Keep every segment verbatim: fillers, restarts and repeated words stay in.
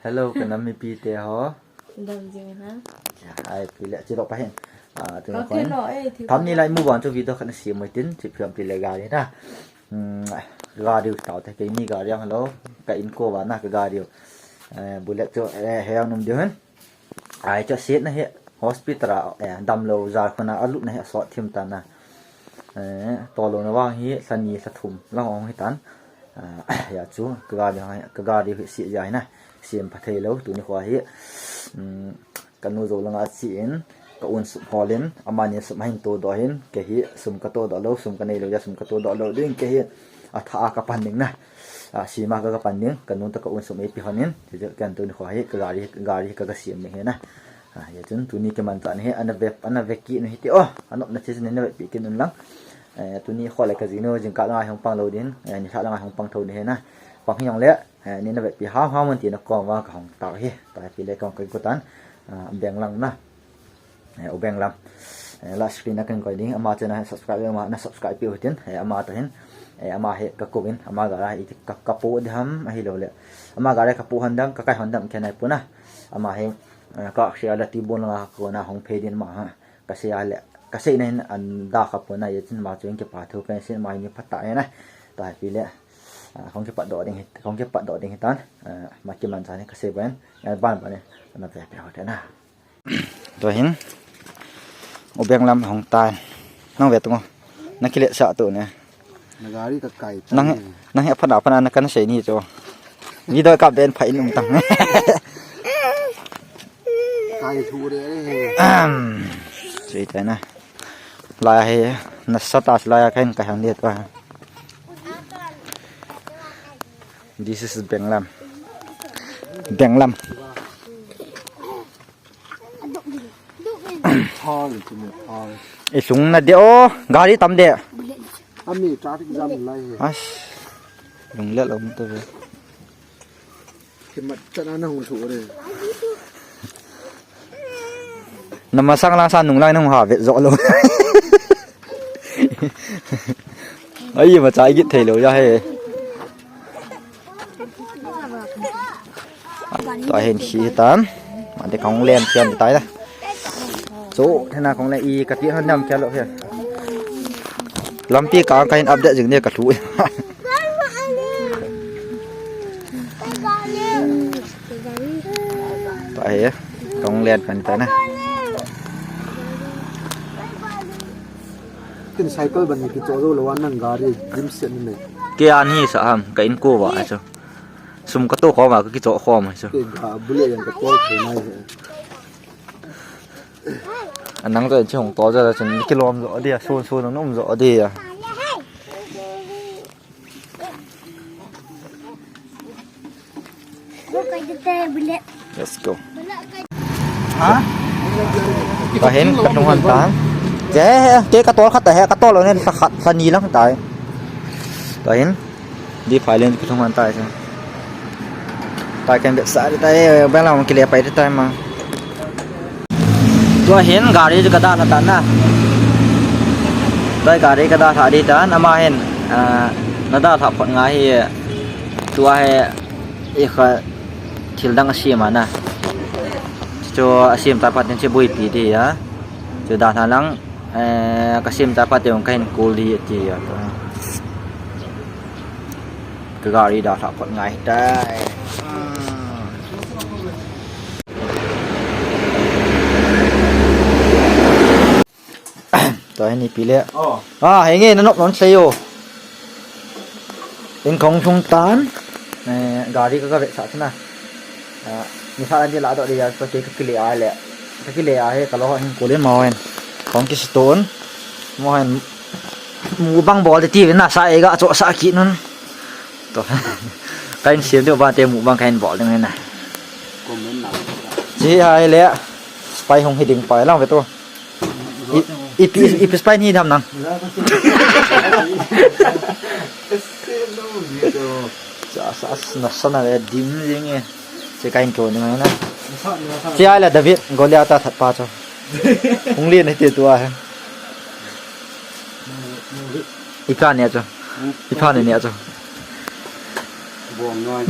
Hello, ka nam mipi te ho. Dam jing na. Ai, pi le, chi lo pa hin. Ah, tu ko koi. Thumbnail lai mu ban chu video khat na sem mai tin, chi phiam pi le gari na. Hmm, gari u tao te, keini gari ang lo. Ka in ko ba na ka gari u. Eh, bullet chu, eh, he ang num diu hin. Ai, chu set na hi hospital a, eh, damlou jar khuna a lut na hi a sot thim tan na. Eh, tolou na vang hi lha ni lha thum lang ong hi tan. Ah, ya chu ka gari, ka gari hi si ja hi na. Sem pha thei lou, tuni kho hi. Um, ka nu jou langa chi in, ka un sum hol in, amani sum ahin to doh hin, kei hi sum ka to doh lou, sum ka nei lou, ya sum ka to doh lou ding, kei hi a tha a ka pan ding na. Ah, sima ka ka pan ding, ka nu ta ka un sum ei pi hon in, ti chu ken tuni kho hi, ka gari, gari ka ka sem ding hi na. Ah, ya chun tuni kiman chan hi, ana ve, ana ve kit nu hi ti o, anop na chi chun na ve pi kit un lang. Eh, tuni kho le ka jinu, jingkah langa hung pang lou din, eh, nilhah langa hung pang tho ding hi na. Pang hi jong le, eh, ni na ve pi ham ham un ti na kom va ka hong tao hi. Tahi pi le kong ka ku tan, ah, Benglam na. Eh, U Benglam. Eh, last screen a kan koi ding, ama channel hi subscribe, ama na subscribe pi u tin, eh, ama ta hin, eh, ama hi ka ku in, ama gari i ka, ka pu di ham, ahi lou le. Ama gari ka pu hon dam, ka kai hon dam, ken ai pu na. Ama hi, eh, ka sia la ti bon la ko na hong phe din ma ha. Ka sei a le, ka sei na hin an da ka pu na, ya chin ma chu in kipa thu pen sin ma hi ni pha ta na. Tahi pi le, ah, kong kipat doh ding hi, kong kipat doh ding hi tan, ah, ma kiman chan hi ka sei ban, ya ban ban ni, na ve pe ho te na. Tua hin, U Benglam hong tan. Nang ve tung o. Na kile sa tu ne. Na gari ka kai ta. Nang, nang hi aphan aphan na kan sei ni chu. Video ka ben pha in um tang. Kai thu re re he. Ahem. Sei ta na. Lai he, na sa ta lai ka hin ka hang de tua. This is Benglam. Benglam. Thang, thang. Isung na de o, gari tam de. Ami traffic jam lai he. As. Lung le lom to ve. Kimat chana na hung thu re. Nama sang lang sa nung lang nung ha ve jo lo. Ai ma chai git thei lo ya he. Tua hin khi tan. Ma de kong len pian tai da. Chu thena kong le i ka ti han dam kya lo he. Lampi ka ka hin update jing de ka thu. Tua hi kong len pian tai na. Kin cycle ban ni kicho jo lo wan nang gari dim sen ni. Ke an hi sa ham ka in ko wa chu. Sum ka to khom a ka kicho khom a chu. Ke ga bule yang ka tol khe nai he. Anang to chi hong to ja chun kilom jo dia, sun sun nung um jo dia. Let's go. Ha? Ka hin ka tung han ta. Ke, ke ka tol khat ta he, ka tol ne khat, khat ni lang ta. Ka hin di phai len ka tung han ta. Ta ken be sa ta e, Benglam kile pai ta ma. Tua hin gari chu ka dalha tan na. Tua gari ka dalha di tan, ama hin, ah, na dalha phot ngai hi, tua hi, i kha thil dang a siam a na. Chu a siam ta phat in chu buipi di a. Chu dalha lang, eh, ka siam ta phat in ka hin kul di ti a. Ka gari dalha phot ngai tai. Tua hi ni pi le. Oh. Ah, henge na nop non sei o. In kong thung tan. Eh, gari ka ka ve sa thina. Ah, ni sa lan di la do di ya, so ke ka kile a le. Ka kile a he ka lo hin ko le ma hen. Kong ki stone. Mo hen. Mu bang bol ti ve na sa e ga cho sa ki nun. To. Ka in siam deu ba te mu bang ka in bol ding na. Comment na. Chi hai le. Spy hong hi ding pai lang ve to. I, i pi, i pi spy ni dam nang. Sa, sa, na sa na le dim ding e. Chi ka in ko ding na. Chi hai le David Goliath a that pa cho. Hung li na te tua he. Ipha ne chu. Ipha ne ne chu. Bong noi.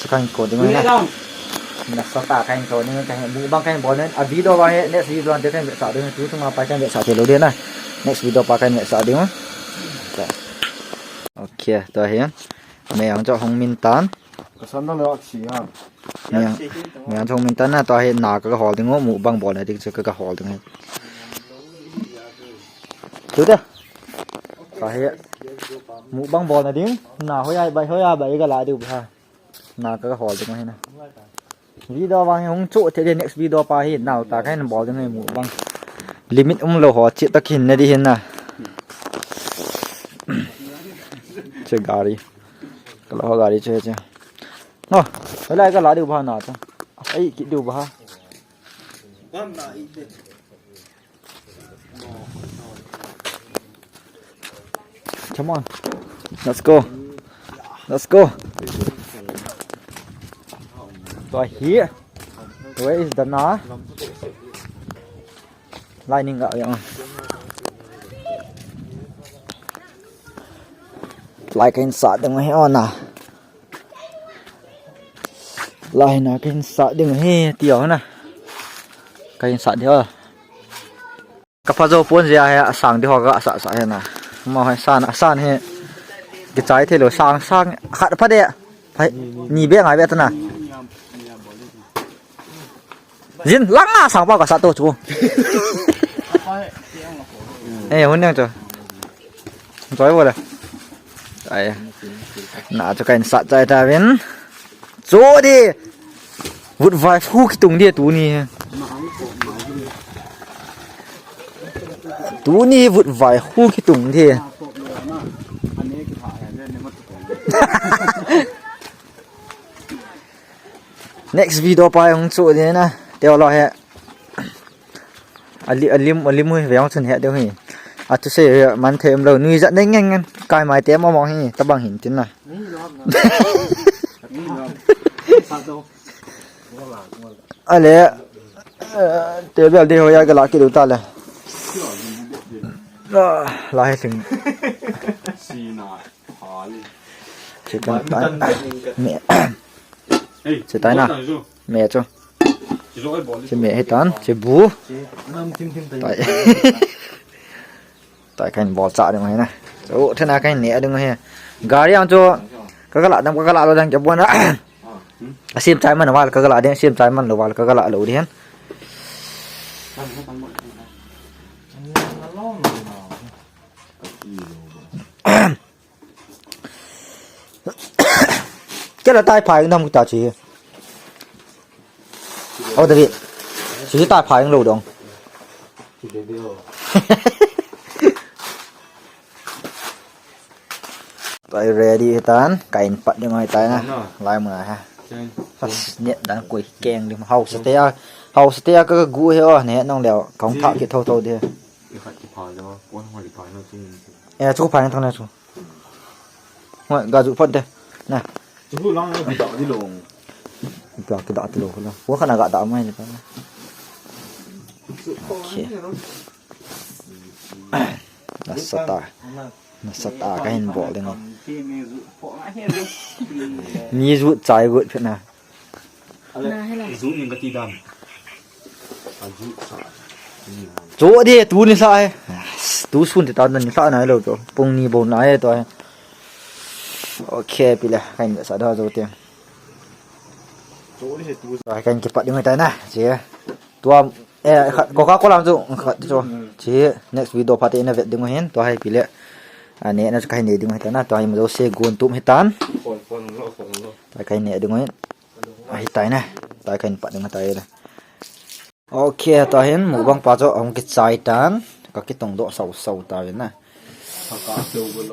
Kahin ko ding na. Nasatah a kahin ko ding, kahin mukbang kahin bol na. A video vang hi next video vang te kahin vetsah ding. Tu tu ma pa kahin vetsah te lou ding na. Next video pa kahin vetsah ding. Okay, tua hi. Mei ang chu hung min tan. Ka sandal lak si ha. Mei ang, mei ang chu hung min tan na, tua hi na ka hol ding u, mukbang bolna ding chu ka hol ding u. Tu te. Tua hi. Mukbang bolna ding. Na hoi ai bai, hoi ai bai ka la diu ba. Na ka hol ding u hi na. Video vang hi hung chu te, next video pa hi nau ta kahin bol ding u mukbang. Limit umlou ho chi ta kin na di hin na. Che gari. Ka la ho gari che che. No, lai ka la diu ba na ta. Ai ki diu ba. Come on. Let's go. Let's go. Tua hi. Where is the na? Lining up yang. Lai kahin sat ding u hi o na. Lai na kahin sat ding u hi ti o na. Kahin sat ding u. Ka pha jou pon jeh a hi asang di ho ka sa sa hi na. Ma hoi san, asan hi. Kichai thei lou sang, sang khat pha de. Phai, ni be ngai be ta na. Jin lang a sang pa ka sa to chu. Eh, hun yang chu. Choi bo le. Ai. Na chu kahin sat chai ta vin. Chu di. Vut vai hu kitung di tuni. Tuni vut vai hu kitung di. Next video pa hung chu di na. Teo lo he. Ali, alim, alim hui ve hung chun he deu hi. A tu se man the um lo. Nui jat nei ngen ngen. Kai mai te mo mo hi. Tabang hin tin na. Ale, eh, table di ho ya ka la ki du ta le. Ah, la he sing. Sina, hali. Chicken tan. Me. Che tai na. Me chu. Che me he tan, che bu. Tai. Tai kahin bol cha ding u hi na. Chu thena kahin ne ding u hi. Gari ang chu ka ka la dam, ka ka la lo dam ke bon na. A sim chai man val ka ka la ding, sim chai man lo val ka ka la lo ding. Ke la tai phai nam ta chi. Au David. Chi tai phai lo dong. Tai ready tan, kahin pat ding u hi tai na. Lai mun a ha. As, net dan koi keng dim hau sa te a. Hau sa te a ka gu he o, ne nong leo. Kong tha ki tho tho de. Eh, chu phai thang na chu. Hoi, ga ju phot de. Na. Chu lang na ki ta di lo. Ga ki da ti lo na. Wo khana ga da mai ni pa. Okay. Nasatah. Nasatah kahin bol ding. Ni ju chai gut phet na. Zu ning ka ti dan. A zu sa. Chu di tu ni sa e. Tu sun ti ta ni sa na lo chu. Pung ni bo na e to e. Okay, pi le kahin sa da zo te. Chu di se tu. Kahin kipat ding tai na. Che. Tua, eh, khat, Coca-Cola chu, khat chu. Chi, next video phat te ina vet ding u hin, tua hi pi le. A ne na chu kahin ne ding u hi ta na, tua hi ma jo se gun tum hi tan. Tua kahin ne ding u hin. Ahi tai na, tua kahin pat ding u tai le. Okay, tua hin, mukbang pa chu, hung kichai tan. Ka kitong doh sau sau ta ve na.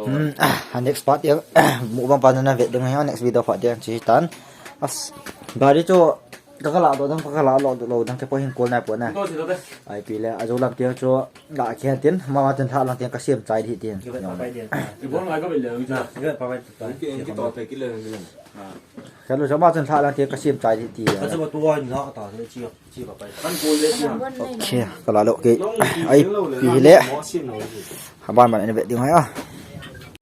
Hmm, ah, next part dia, mukbang pa na vet ding u hi, next video phat dia, chi tan. As, gari chu, Ka ka la doh dang, ka ka la lo doh lo dang, ke po hin kol nai po na. Ai pi le, a jo lam te chu, la khen tin, ma ma tin tha lang tin, ka siam chai di tin. Ka lo jo ma tin tha lang tin, ka siam chai di tin. Okay, ka la lo ke. Ai pi le. Haban ban ina vet ding hai a.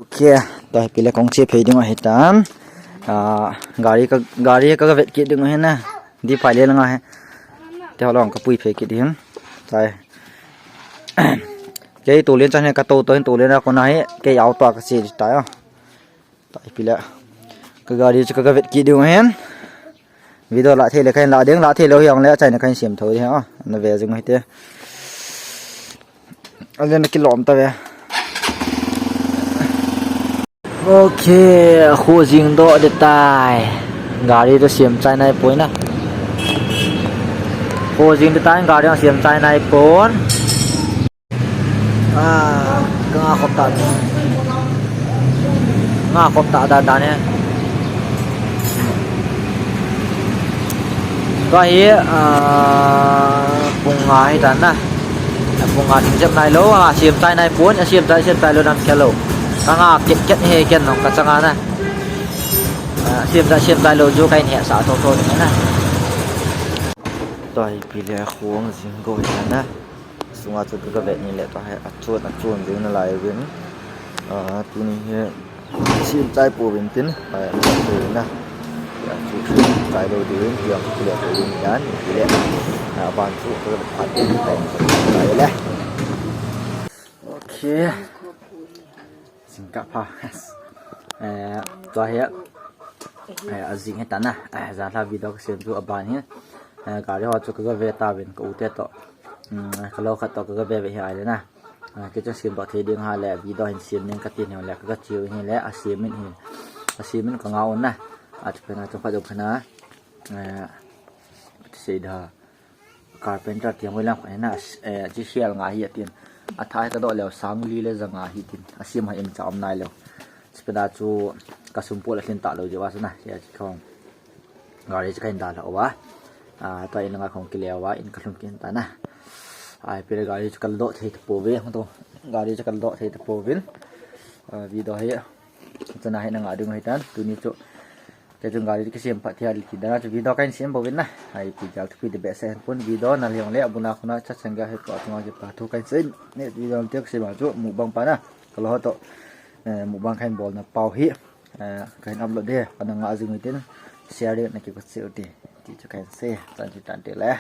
Okay, ta pi le kong che phei ding hai tan. Ah, gari ka, gari ka vet kit ding hin na. Di phai le nga he. Te holong ka pui phe kit hin. Tai. Kei tu len chan he ka to to hin tu len a ko na he. Kei auto ka si tai. Tai pile. Ka gari chu ka vet kit ding hin. Video la thei le kahin la ding, la thei lou hi ang le chai na kahin siam tho ding ha. Na ve jing hite. Alen kilom ta ve. Ok, khu jing doh de tai. Gari to siam chai nai poi na. Khu jing de tai, gari to siam chai nai pon. Ah, ka nga khop ta. Nga khop ta da da ne. Tua hi, ah, pung nga hi ta na. Pung nga thing jep nai lou, a siam chai nai pon, a siam chai, siam chai lou nam kya lou. Ka nga ket ket he ken nong ka changa na. Ah, siam chai, siam chai lou chu kahin he sa tho tho na. Tua hi pile khu jing go hi ta na. Sunga chu ka vet ni le tua hi a chun, a chun jing na lai vin. Ah, tuni hi siam chai pouvin tin, ah, na chu na. Ya chu siam chai lou ding, ya chu le pouvin yan, ni le. Ah, ban chu ka phat ni tai ni le. Ok. Singkah pha. Eh, tua hi, eh, a jing hi ta na. Eh, jan lha video ka siam chu a ban hi. Eh, gari ho chu ka ga ve ta vin ka u te to. Hmm, ka lou khat to ka ga ve ve hi ai le na. Ah, kei chun siam doh thei ding ha le, video hin siam ning ka tin hi le, ka ga chiu hi le, a siam in hi. A siam in ka nga un na. A chu pena chu pha dong pena. Eh, sei da. Carpenter ti hoi lang khat na, eh, chi hial nga hi tin. A thai ka doh leo sang li le za nga hi tin. A siam ha im cha om nai leo. Chu pena chu ka sum pol a hlin ta lou jiu a sa na. Ya chi khong. Gari chu ka hin da lou a. Ah, tua in nga khong ki leo a, in ka hlum kin ta na. Ai, pile gari chu ka la doh thei ta pouve, hung to. Gari chu ka la doh thei ta pouvin. Ah, video hi. Chana hi na nga ding hi tan. Tuni chu. Kei chun gari ka siam phat thei a le ti dan a chu video ka hin siam pouvin na. Ai, pi jal thupi de be se pon video na liang le abuna khuna cha chang ga he ko chunga kipa thu ka hin sei. Ne video te ka siam a chu mukbang pa na. Ka lo to. Eh, mukbang ka hin bol na pau hi. Eh, ka hin upload de. Ka na nga jing tin. Share de na ki ko se u ti. Ti chu ka hin sei. Chan chu tan te le.